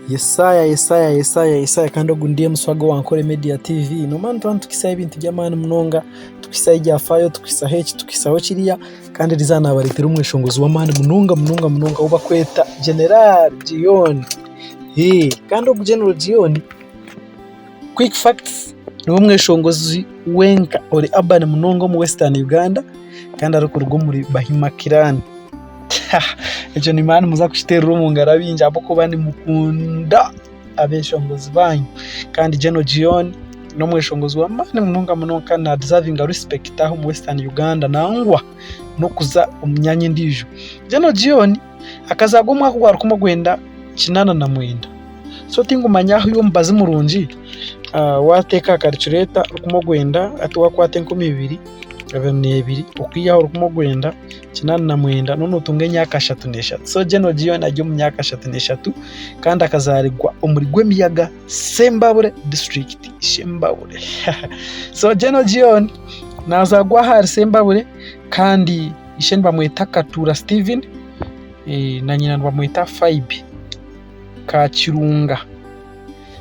Yesaya Yesaya Yesaya Yesaya kandi ogu ndi Muswaga owa Ankole Media TV. Noomanya nituba nitukuhisaho ebintu by'amaani munonga, tukuhisaho ebyafaayo, tukuhisaho eki, tukuhisaho kiriya kandi eriizooba naabareetera omweshongozi w'amaani munonga munonga munonga ou barikweta General Gion. Kandi ogu General Gion, quick facts niwe mweshongozi wenka ori urban munonga omu Western Uganda kandi arikuruga omuri Bahima clan. Ekyo nimanya nimuza kukiteerera omu ngaro abaingi ahabw'okuba nimukunda abeeshongozi baanyu. Kandi General Gion n'omweshongozi w'amaani munonga munonga kandi nadizavinga risipekiiti aha omu Western Uganda nangwa n'okuza omu myanya endiijo. General Gion akazaarwa omwaka ogwa 1989. So tinkumanya ahu omubazi murungi waateeka aha karicureeta 19 hati waakwata 2022 okwihaho 1989 noona otunga emyaka 33. So General Gion ari omu myaka 33 kandi akazaarirwa omuri Rwemiyaga Sembabule disiturikiti Sembabule. So General Gion naazaarwa ahari Sembabule kandi ishe nibamweta Katuura Steven na nyina nibamweta Phoebe Kakirunga.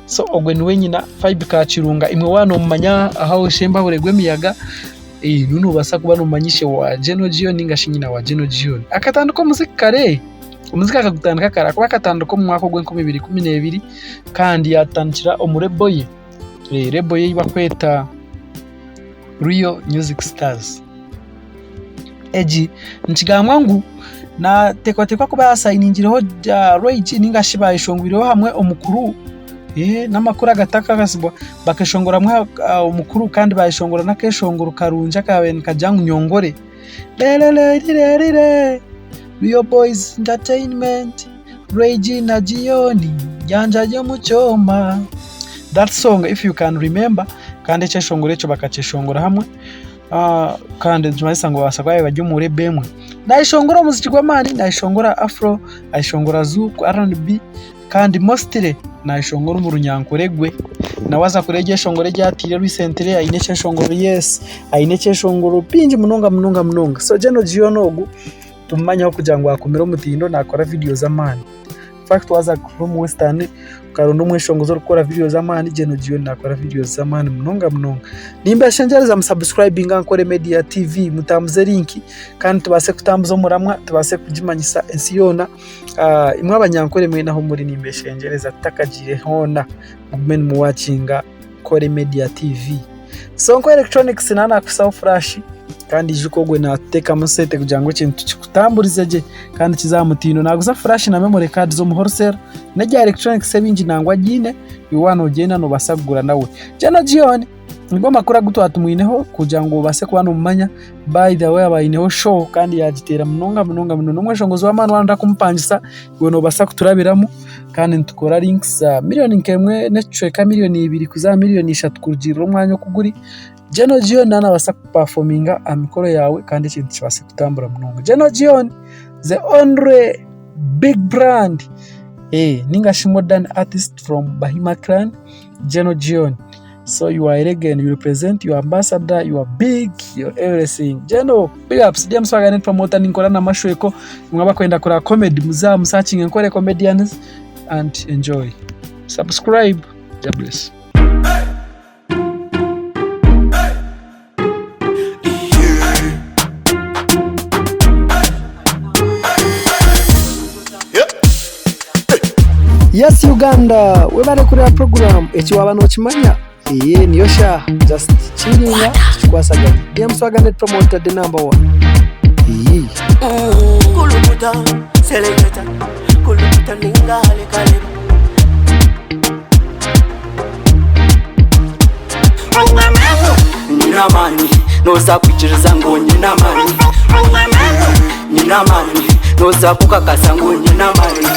So ogwe niwe nyina Phoebe Kakirunga. Imwe waaba noomumanya aha Sembabule Rwemiyaga, iwe noobaasa kuba noomanya ishe wa General Gion nainga shi nyina wa General Gion. Akatandika omuziki kare, omuziki akagutandika kare ahakuba akatandika omu mwaka ogw'enkumi ibiri ikumi n'ebiri kandi yaatandikira omu reebo ye, reebo ye ei barikweta Real Music Stars. Egi nikigambwa ngu nateekwateekwa kuba yasayiningireho Roy G ninga shi bayeshongwireho hamwe omukuru n'amakuru agatakakasibwa bakeshongora hamwe omukuru kandi bayeshongora n'akeshongoro karungi akabaire nikagira ngu nyongore rerererire Real Boys Entertainment Roy G na Gion Nyanja y'omukyoma that song if you can remember kandi ekyeshongoro ekyo bakakyeshongora hamwe. Kandi nikimanyisa ngu nibabaasa kuba bari omu reebo emwe. Naayeshongora omuziki gw'amaani, naayeshongora afro, naayeshongora zuuku, RnB kandi mostly naayeshongora omu runyankore gwe. Nawe waaza kureeba eryeshongoro eri atiire recently aine ekyeshongoro yes, aine ekyeshongoro bingi munonga munonga munonga. So General Gion ogu tumumanyeho kugira ngu akumire omutindo naakora vidiyo z'amaani. Infact waaza kuba omu western okaronda omweshongozi orikukora vidiyo z'amaani General Gion naakora vidiyo z'amaani munonga munonga. Nimbashengyereza musubscribinge aha Ankole Media TV mutambuze linki kandi tubaase kutambuza omuramwa tubaase kugimanyisa ensi yoona. Imwe abanyankore mwena ahu muri nimbeshengyereza tutakagiire hoona mugume nimuwakinga Ankole Media TV. Sonko Electronics nawe naakuhisaho furashi kandi ijuka ogwe naatuteekamu sente kugira ngu ekintu tukikutamburize gye kandi kize aha mutindo. Naaguza furashi na memori kaadi z'omu wholesale n'ebya electronics ebingi nangwa agiine, iwe waaba noogyenda noobaasa kugura nawe. General Gion nigo amakuru agu twaba tumwineho kugira ngu obaase kuba noomumanya. By the way aba aineho show kandi yaagiteera munonga munonga munonga. N'omweshongozi w'amaani waaba nooyenda kumupangisa iwe noobaasa kuturabiramu kandi nitukora links za miriyoni nk'emwe n'ekicweka miriyoni ibiri kuza aha miriyoni ishatu kurugiirira omwanya oku guri. General Gion nawe naabaasa kupafominga aha mikoro yaawe kandi ekintu kibaase kutambura munonga. General Gion the only big brand ninga shi modern artist from Bahima clan General Gion. So you are again, you represent, you are ambassador, you are big, you are everything. General, big ups. DM Swagger Net Promoter ninkora na mashweko. Mwaba kwenda kura comedy muza musearching nkore comedians and enjoy. Subscribe. God bless. Yes Uganda webare kureba program eki waba nokimanya eye niyo shaaha just chillinga tukikwasaganya DM Swagger Net Promoter the number one iyii. Kulukuta, seleketa, kulukuta ningale kaleba. Nyine amaani noza kwikiriza ngu nyine amaani Nyine amaani noza kukakasa ngu nyine amaani.